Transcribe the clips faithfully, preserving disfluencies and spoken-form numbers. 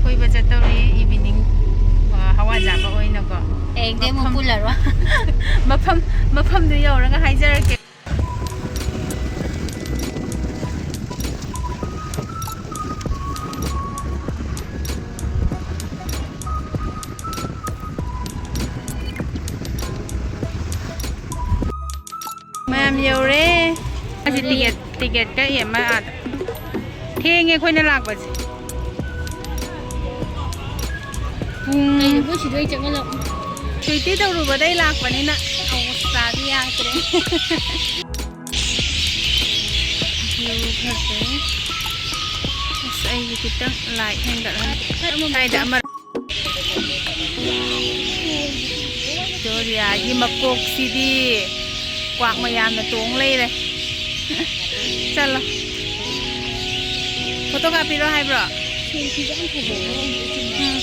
ꯀꯣꯏꯕ ꯆꯠꯇꯧꯔꯤ evening, ꯑ, ꯍꯋꯥ ꯖꯥꯕ ꯑꯣꯏꯅꯀꯣ꯫ ꯍꯌꯦꯡꯗꯤ ꯑꯃꯨꯛ ꯃꯐꯝ, ꯄꯨꯜꯂꯔꯣꯏ꯫ ꯃꯐꯝ, ꯃꯐꯝꯗꯨ ꯌꯧꯔꯒ ꯍꯥꯏꯖꯔꯛꯀꯦ꯫ ꯃꯌꯥꯝ ꯌꯧꯔꯦ꯫ ꯑꯁꯤ ꯇꯤꯀꯦꯠ, ꯇꯤꯀꯦꯠ ꯀꯛꯏ ꯑꯃ ꯑꯥꯗ꯫ ꯊꯦꯡꯉꯦ ꯑꯩꯈꯣꯏꯅ ꯂꯥꯛꯄꯁꯦ꯫ ꯄꯨꯡ ꯀꯩꯅꯣ, ꯃꯣꯏ ꯁꯤꯗ ꯑꯣꯏ ꯆꯪꯍꯜꯂꯛꯑꯣ꯫ ꯁꯨꯏꯇꯤ ꯇꯧꯔꯨꯕꯗꯩ ꯂꯥꯛꯄꯅꯤꯅ ꯑꯃꯨꯛ ꯆꯥꯕ ꯌꯥꯗ꯭ꯔꯦ꯫ View ꯐꯖꯩ꯫ ꯑꯁ, ꯑꯩꯒꯤ ꯈꯤꯇꯪ light ꯍꯦꯟꯒꯠꯍꯟ-, ꯁ꯭ꯋꯥꯏꯗ ꯑꯃ꯫ ꯖꯣꯔꯤꯌꯥꯒꯤ ꯃꯀꯣꯛꯁꯤꯗꯤ ꯀ꯭ꯋꯥꯛ ꯃꯌꯥꯝꯅ ꯇꯣꯡ ꯂꯩꯔꯦ꯫ ꯆꯠꯂꯣ꯫ ꯐꯣꯇꯣ ꯀꯥꯞꯄꯤꯔꯣ ꯍꯥꯏꯕ꯭ꯔꯣ? ꯁꯦꯜꯐꯤꯁꯦ ꯌꯥꯝ ꯐꯖꯩꯀꯣ꯫ ꯎꯝ꯫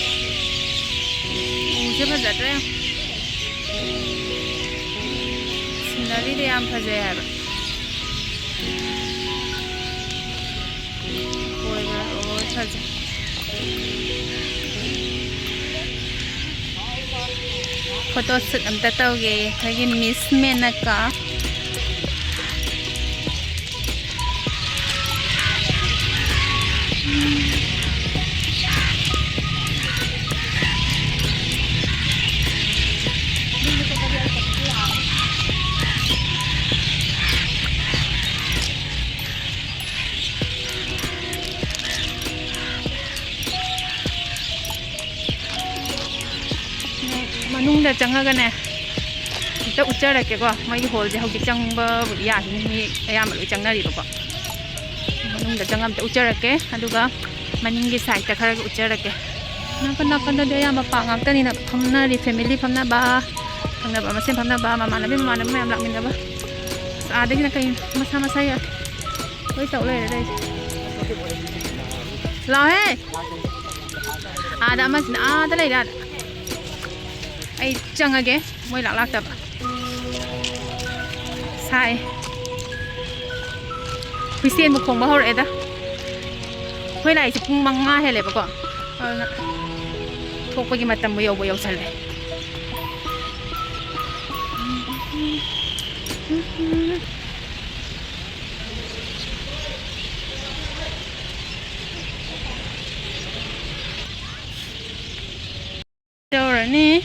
ꯎꯁꯦ ꯐꯖꯗ꯭ꯔꯦ꯫ Sceneryꯗꯤ ꯌꯥꯝ ꯐꯖꯩ ꯍꯥꯏꯕ꯫ ꯀꯣꯏꯕ ꯂꯣꯏ ꯐꯖꯩ꯫ Photo shoot ꯑꯝꯇ ꯇꯧꯒꯦ ꯑꯩꯈꯣꯏꯒꯤ Miss ꯃꯦꯅꯀꯥ꯫ ꯃꯅꯨꯡꯗ ꯆꯪꯉꯒꯅꯦ, ꯑꯝꯇ ꯎꯠꯆꯔꯛꯀꯦꯀꯣ꯫ ꯃꯣꯏꯒꯤ hallꯁꯦ ꯍꯧꯖꯤꯛ ꯆꯪꯕꯕꯨꯗꯤ ꯌꯥꯈꯤꯅꯤ, ꯃꯤ ꯑꯌꯥꯝꯕ ꯂꯣꯏ ꯆꯪꯅꯔꯤꯕꯀꯣ꯫ ꯃꯅꯨꯡꯗ ꯆꯪꯉ ꯑꯝꯇ ꯎꯠꯆꯔꯛꯀꯦ, ꯑꯗꯨꯒ ꯃꯅꯤꯡꯒꯤ sideꯇ ꯈꯔꯒ ꯎꯠꯆꯔꯛꯀꯦ꯫ ꯅꯥꯀꯟ ꯅꯥꯀꯟꯗꯗꯤ ꯑꯌꯥꯝꯕ park ꯉꯥꯛꯇꯅꯤꯅ ꯐꯝꯅꯔꯤ, family ꯐꯝꯅꯕ, ꯊꯪꯅꯕ ꯃꯁꯦꯟ ꯐꯝꯅꯕ, ꯃꯃꯥꯟꯅꯕꯤ ꯃꯃꯥꯟꯅꯕ ꯃꯌꯥꯝ ꯂꯥꯛꯃꯤꯟꯅꯕ꯫ ꯑꯁ, ꯑꯥꯗꯒꯤꯅ ꯀꯩ ꯃꯁꯥ ꯃꯁꯥꯒꯤ ꯂꯣꯏ ꯇꯧ ꯂꯩꯔꯦ ꯇꯧꯔꯤꯁꯦ꯫ ꯂꯥꯎꯍꯦ! ꯑꯥꯗ ꯑꯃꯁꯤꯅ ꯑꯥꯗ ꯂꯩꯔꯦ, ꯑꯥꯗ꯫ ꯑꯩ ꯆꯪꯉꯒꯦ, ꯃꯣꯏ ꯂꯥꯛ ꯂꯥꯛꯇꯕ꯫ ꯁꯥꯏ꯫ ꯍꯨꯏꯁꯦꯟꯕꯨ ꯈꯣꯡꯕ ꯍꯧꯔꯛꯑꯦꯗ꯫ ꯑꯩꯈꯣꯏ ꯂꯥꯛꯏꯁꯦ ꯄꯨꯡ ꯃꯉꯥ ꯍꯦꯜꯂꯦꯕꯀꯣ꯫ ꯊꯣꯛꯄꯒꯤ ꯃꯇꯝꯕꯨ ꯌꯧꯕ ꯌꯧꯁꯜꯂꯦ꯫ ꯌꯧꯔꯅꯤ꯫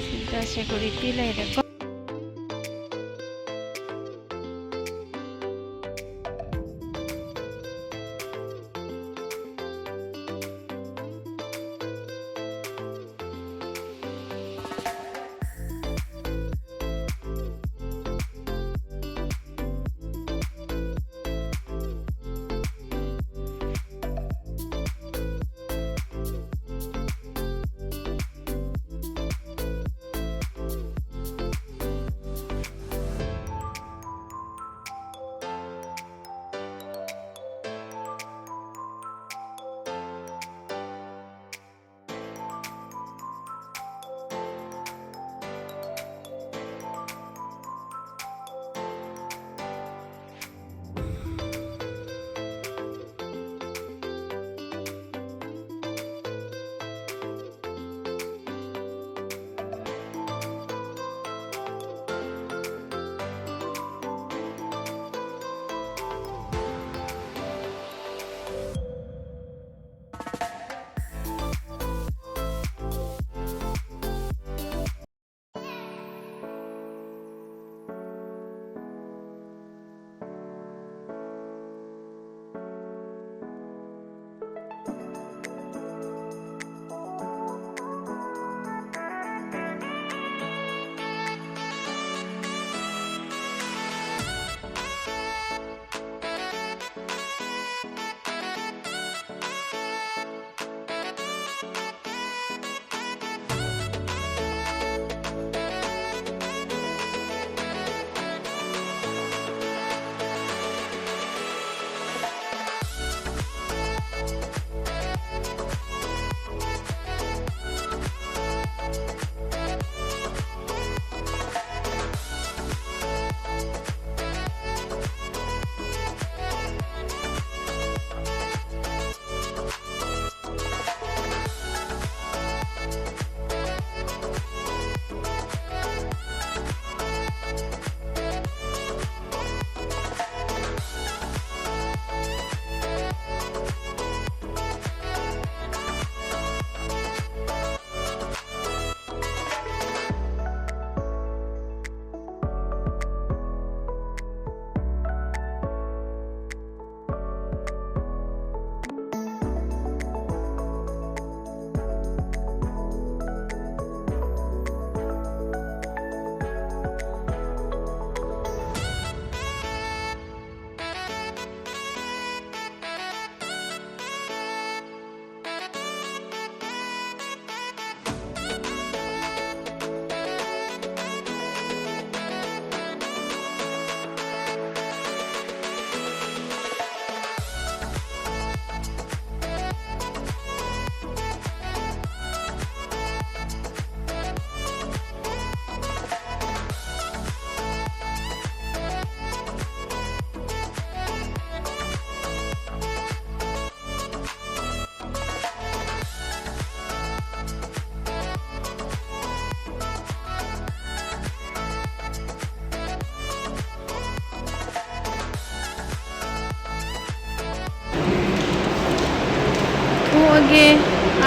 ꯁꯤꯗ ꯁꯦꯀꯨꯔꯤꯇꯤ ꯂꯩꯔꯦꯀꯣ꯫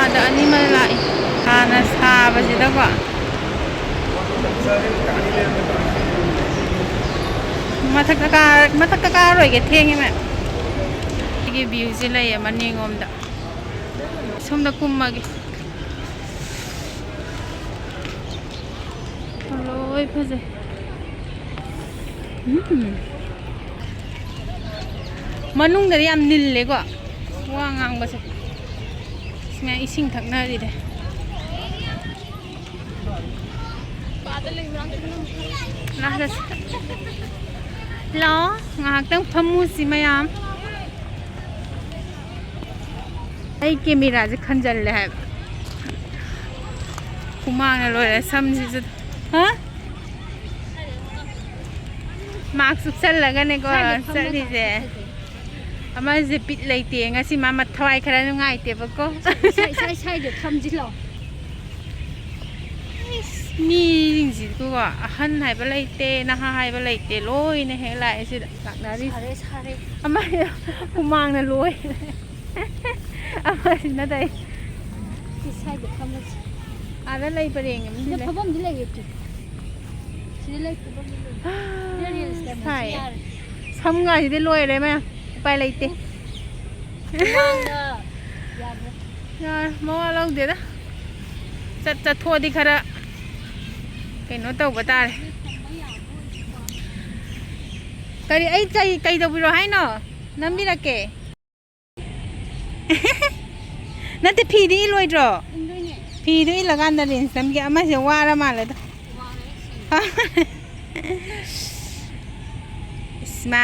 ꯑꯥꯗ ꯑꯅꯤꯃꯛ ꯂꯥꯛꯏ꯫ ꯍꯥꯟꯅ ꯁꯥꯕꯁꯤꯗꯀꯣ꯫ ꯃꯊꯛꯇ ꯀꯥ-, ꯃꯊꯛꯇ ꯀꯥꯔꯣꯏꯒꯦ, ꯊꯦꯡꯉꯦ ꯃꯌꯥꯝ꯫ ꯁꯤꯒꯤ ꯚ꯭ꯌꯨꯁꯦ ꯂꯩꯌꯦ ꯃꯅꯤꯡꯂꯣꯝꯗ꯫ ꯁꯣꯝꯗ ꯀꯨꯝꯃꯒꯦ꯫ ꯂꯣꯏ ꯐꯖꯩ꯫ ꯎꯝ꯫ ꯃꯅꯨꯡꯗꯗꯤ ꯌꯥꯝ ꯅꯤꯜꯂꯦꯀꯣ, ꯋꯥ ꯉꯥꯡꯕꯁꯦ꯫ ꯁꯨꯃꯥꯏꯅ ꯏꯁꯤꯡ ꯊꯛꯅꯔꯤꯗꯦ꯫ ꯂꯥꯛꯑꯁꯤ꯫ ꯂꯥꯛꯑꯣ, ꯉꯥꯏꯍꯥꯛꯇꯪ ꯐꯝꯃꯨꯁꯤ ꯃꯌꯥꯝ꯫ ꯑꯩ ꯀꯦꯃꯦꯔꯥꯁꯦ ꯈꯟꯖꯜꯂꯦ ꯍꯥꯏꯕ꯫ ꯍꯨꯃꯥꯡꯅ ꯂꯣꯏꯔꯦ ꯁꯝꯁꯤꯁꯨ꯫ ꯍꯥ? ꯃꯥꯛꯁ ꯎꯞꯁꯜꯂꯒꯅꯦꯀꯣ ꯁ꯭ꯋꯥꯏꯗ ꯐꯝꯃꯒ ꯆꯠꯂꯤꯁꯦ꯫ ꯑꯃꯁꯦ ꯕꯤꯠ ꯂꯩꯇꯦ ꯉꯁꯤ, ꯃꯥ ꯃꯊꯋꯥꯏ ꯈꯔ ꯅꯨꯡꯉꯥꯏꯇꯦꯕꯀꯣ꯫ ꯁ꯭ꯋꯥꯏ, ꯁ꯭ꯋꯥꯏ, ꯁ꯭ꯋꯥꯏꯗ ꯐꯝꯁꯤꯜꯂꯣ꯫ ꯏꯁ, ꯃꯤꯁꯤꯡꯁꯤꯀꯣ, ꯑꯍꯟ ꯍꯥꯏꯕ ꯂꯩꯇꯦ, ꯅꯍꯥ ꯍꯥꯏꯕ ꯂꯩꯇꯦ, ꯂꯣꯏꯅ ꯍꯦꯛ ꯂꯥꯛꯑꯦ ꯁꯤꯗ ꯂꯥꯛꯅꯔꯤꯁꯦ꯫ ꯁꯥꯔꯦ, ꯁꯥꯔꯦ꯫ ꯑꯃ ꯍꯨꯃꯥꯡꯅ ꯂꯣꯏ꯫ ꯑꯃꯁꯤꯅ ꯇꯧ-꯫ ꯁꯤ ꯁ꯭ꯋꯥꯏꯗ ꯐꯝꯃꯁꯤ꯫ ꯑꯥꯗ ꯂꯩ ꯄꯔꯦꯡ ꯑꯃꯗꯤ ꯁꯤꯗ ꯂꯩ꯫ ꯐꯝꯐꯝꯗꯤ ꯂꯩꯌꯦ ꯇꯨ꯫ ꯁꯤꯗ ꯂꯩ ꯐꯝꯐꯝꯗꯤ ꯂꯩ꯫ ꯁꯤꯗ ꯔꯤꯜꯁ ꯅꯝꯃꯁꯨ ꯁꯥꯏ꯫ ꯌꯥꯔꯦ꯫ ꯁꯝꯒꯁꯤꯗꯤ ꯂꯣꯏꯔꯦ ꯃꯌꯥꯝ꯫ ꯎꯄꯥꯏ ꯂꯩꯇꯦ꯫ ꯃꯃꯥꯡꯗ ꯌꯥꯗ꯭ꯔꯦ꯫ ꯌꯥꯔꯦ, ꯃꯋꯥ ꯂꯧꯗꯦꯗ꯫ ꯆꯠ-, ꯆꯠꯊꯣꯛꯑꯗꯤ ꯈꯔ ꯀꯩꯅꯣ ꯇꯧꯕ ꯇꯥꯔꯦ꯫ ꯀꯔꯤ, ꯑꯩ ꯆꯩ-, ꯀꯩ ꯇꯧꯕꯤꯔꯣ ꯍꯥꯏꯅꯣ? ꯅꯝꯕꯤꯔꯛꯀꯦ꯫ ꯅꯠꯇꯦ, ꯐꯤꯗꯤ ꯏꯜꯂꯣꯏꯗ꯭ꯔꯣ? ꯏꯟꯗꯣꯏꯅꯦ꯫ ꯐꯤꯗꯨ ꯏꯜꯂꯀꯥꯟꯗ ꯔꯤꯜꯁ ꯅꯝꯒꯦ꯫ ꯑꯃꯁꯦ ꯋꯥꯔ ꯃꯥꯜꯂꯦꯗ꯫ ꯋꯥꯔꯦ ꯁꯤ꯫ ꯏꯁ, ꯃꯥ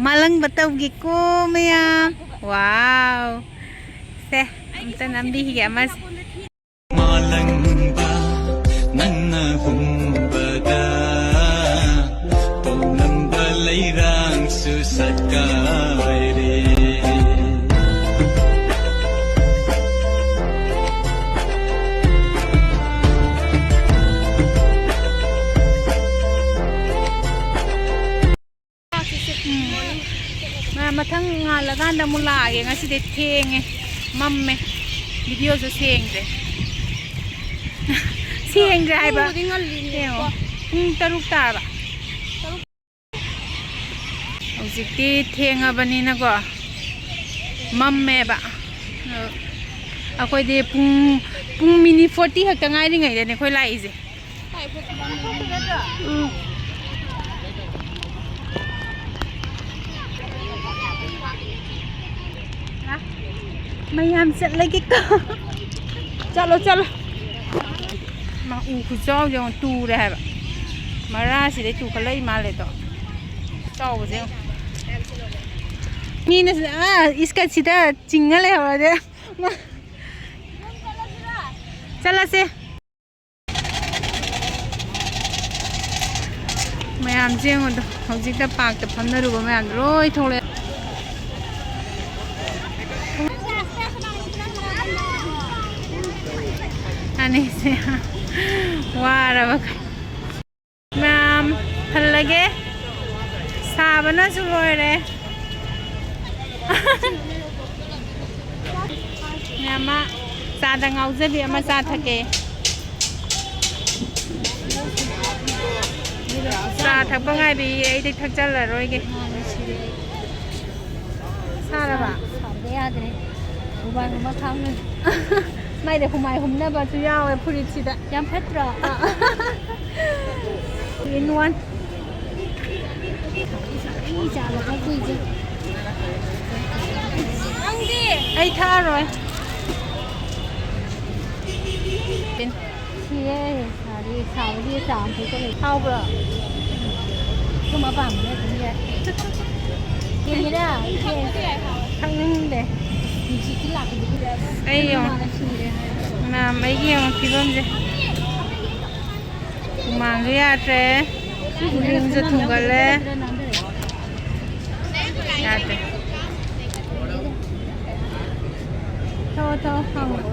ꯃꯥꯂꯪꯕ ꯇꯧꯒꯦꯀꯣ ꯃꯌꯥꯝ꯫ ꯋꯥꯎ꯫ ꯁꯦ, ꯑꯝꯇ ꯅꯝꯕꯤꯈꯤꯒꯦ ꯑꯃꯁꯦ꯫ ꯃꯥꯂꯪꯕ ꯅꯪꯅ ꯍꯨꯝꯕꯗ ꯄꯣꯛꯂꯝꯕ ꯂꯩꯔꯥꯡꯁꯨ ꯁꯛꯀꯥꯏꯔꯦ꯫ ꯎꯝ꯫ ꯃ-, ꯃꯊꯪ ꯉꯥꯜꯂꯀꯥꯟꯗ ꯑꯃꯨꯛ ꯂꯥꯛꯑꯒꯦ꯫ ꯉꯁꯤꯗꯤ ꯊꯦꯡꯉꯦ, ꯃꯝꯃꯦ꯫ ꯚꯤꯗꯤꯑꯣꯁꯨ ꯁꯦꯡꯗ꯭ꯔꯦ꯫ ꯁꯦꯡꯗ꯭ꯔꯦ ꯍꯥꯏꯕ꯫ ꯄꯨꯡꯕꯨꯗꯤ ꯉꯜꯂꯤꯅꯦꯀꯣ꯫ ꯌꯦꯡꯉꯣ, ꯄꯨꯡ ꯇꯔꯨꯛ ꯇꯥꯔꯕ꯫ ꯍꯧꯖꯤꯛꯇꯤ ꯊꯦꯡꯉꯕꯅꯤꯅꯀꯣ, ꯃꯝꯃꯦꯕ꯫ ꯑꯗꯣ ꯑꯩꯈꯣꯏꯗꯤ ꯄꯨꯡ, ꯄꯨꯡ ꯃꯤꯅꯤꯠ ꯐꯣꯔꯇꯤ ꯈꯛꯇ ꯉꯥꯏꯔꯤꯉꯩꯗꯅꯦ ꯑꯩꯈꯣꯏ ꯂꯥꯛꯏꯁꯦ꯫ ꯎꯝ꯫ ꯃꯌꯥꯝ ꯆꯠꯂꯒꯦꯀꯣ꯫ ꯆꯠꯂꯣ, ꯆꯠꯂꯣ꯫ ꯃꯥ ꯎ ꯈꯨꯆꯥꯎꯁꯦ ꯌꯦꯡꯉꯣ, ꯇꯨꯔꯦ ꯍꯥꯏꯕ꯫ ꯃꯔꯥꯁꯤꯗꯩ ꯇꯨꯈꯠꯂꯛꯏ ꯃꯥꯜꯂꯦꯗꯣ꯫ ꯆꯥꯎꯕꯁꯦ ꯌꯦꯡꯉꯣ꯫ ꯃꯤꯅ ꯁꯤꯗ, ꯑꯥ, ꯏꯁꯀꯠꯁꯤꯗ ꯆꯤꯡꯉ ꯂꯩꯍꯧꯔꯗꯤ꯫ ꯃꯥ-, ꯆꯠꯂꯁꯦ꯫ ꯃꯌꯥꯝꯁꯦ ꯌꯦꯡꯉꯣꯗꯣ, ꯍꯧꯖꯤꯛꯇ ꯄꯥꯔꯛꯇ ꯐꯝꯅꯔꯨꯕ ꯃꯌꯥꯝꯗꯣ ꯂꯣꯏ ꯊꯣꯛꯂꯛꯑꯦ꯫ ꯑꯅꯤꯁꯦ ꯋꯥꯔꯕ ꯈ-, ꯃꯌꯥꯝ ꯍꯜꯂꯒꯦ꯫ ꯁꯥꯕꯅꯁꯨ ꯂꯣꯏꯔꯦ꯫ ꯃꯌꯥꯝ ꯑꯃ ꯆꯥꯗ ꯉꯥꯎꯖꯕꯤ ꯑꯃ ꯆꯥ ꯊꯛꯀꯦ꯫ ꯆꯥ ꯊꯛꯄ ꯉꯥꯏꯕꯤ, ꯑꯩꯗꯤ ꯊꯛꯆꯜꯂꯔꯣꯏꯒꯦ꯫ ꯁꯥꯔꯕ? ꯁꯥꯕꯗ ꯌꯥꯗ꯭ꯔꯦ꯫ ꯍꯨꯃꯥꯡ ꯑꯃ ꯈꯥꯡꯉꯦ꯫ ꯃꯥꯏꯗꯤ ꯍꯨꯃꯥꯏ ꯍꯨꯝꯅꯕꯁꯨ ꯌꯥꯎꯋꯦ ꯐꯨꯔꯤꯠꯁꯤꯗ꯫ ꯌꯥꯝ ꯐꯠꯇ꯭ꯔꯣ? ꯑꯥ꯫ In one꯫ ꯑꯩ ꯆꯥꯕ ꯊꯛꯄꯩꯁꯦ꯫ ꯅꯪꯗꯤ? ꯑꯩ ꯊꯛꯑꯔꯣꯏ꯫ ꯁꯤꯌꯦ, ꯁꯥꯔꯤ, ꯁꯥꯕꯒꯤ ꯆꯥ ꯑꯃ ꯊꯛꯆꯜꯂꯦ꯫ ꯍꯥꯎꯕ꯭ꯔꯣ? ꯁꯨꯝ ꯑꯄꯥꯝꯕꯅꯦ ꯑꯗꯨꯝ ꯌꯥꯏ꯫ ꯌꯦꯡꯒꯦꯔꯥ? ꯊꯛꯅꯤꯡꯗꯦ꯫ ꯅꯨꯡꯁꯤꯠꯁꯤ ꯂꯥꯛꯄꯗꯨꯗ ꯑꯩ ꯌꯦꯡꯉꯣ꯫ ꯏꯃꯥꯅ ꯁꯤꯔꯦ ꯍꯥꯏ꯫ ꯃꯌꯥꯝ ꯑꯩꯒꯤ ꯌꯦꯡꯉꯣ ꯐꯤꯕꯝꯁꯦ꯫ ꯍꯨꯃꯥꯡꯁꯨ ꯌꯥꯗ꯭ꯔꯦ꯫ ꯎꯔꯤꯡꯁꯨ ꯊꯨꯡꯒꯠꯂꯦ꯫ ꯌꯥꯗ꯭ꯔꯦ꯫ ꯊꯛꯑꯣ, ꯊꯛꯑꯣ, ꯍꯥꯎꯅ꯫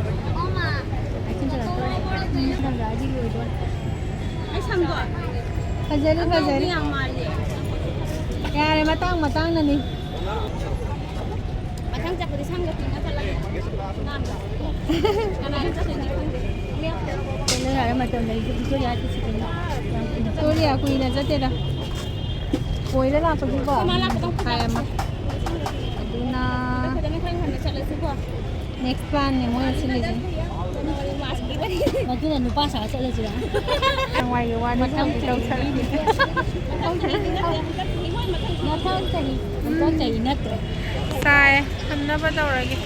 ꯐꯖꯔꯤ, ꯐꯖꯔꯤ꯫ ꯌꯥꯔꯦ, ꯃꯇꯥꯡ ꯃꯇꯥꯡꯅꯅꯤ꯫ ꯃꯊꯪ ꯆꯠꯄꯗꯤ ꯁꯝꯒ ꯇꯤꯡꯉ ꯆꯠꯂꯒꯦ꯫ ꯀꯩꯅꯣ ꯌꯥꯔꯦ, ꯃꯇꯝ ꯂꯩꯔꯤꯁꯦ ꯚꯤꯛꯇꯣꯔꯤꯌꯥ ꯆꯠꯁꯤ ꯀꯩꯅꯣ꯫ ꯌꯥꯝ ꯀꯨꯏꯅ ꯚꯤꯛꯇꯣꯔꯤꯌꯥ ꯀꯨꯏꯅ ꯆꯠꯇꯦꯗ꯫ ꯀꯣꯏꯔ ꯂꯥꯛꯄꯒꯤꯀꯣ꯫ ꯃꯈꯥꯏ ꯑꯃ꯫ ꯑꯗꯨꯅ ꯐꯖꯅ ꯈꯔ ꯉꯟꯅ ꯆꯠꯂꯁꯤꯀꯣ꯫ Next planꯅꯦ ꯃꯣꯏꯅ ꯁꯤꯜꯂꯤꯁꯦ꯫ ꯃꯗꯨꯅ ꯅꯨꯄꯥ ꯁꯥꯔ ꯆꯠꯂꯁꯤꯔꯥ? ꯅꯨꯡꯉꯥꯏꯒꯤ ꯋꯥꯅꯤ ꯃꯊꯪ ꯍꯧꯖꯤꯛ ꯆꯍꯤ꯫ ꯇꯧꯊꯔꯛꯏꯁꯦ꯫ ꯃꯊꯪ ꯆꯍꯤ꯫ ꯃꯊꯪ ꯆꯍꯤ ꯅꯠꯇ꯭ꯔꯣ? ꯁꯥꯏ꯫ ꯊꯝꯅꯕ ꯇꯧꯔꯒꯦ꯫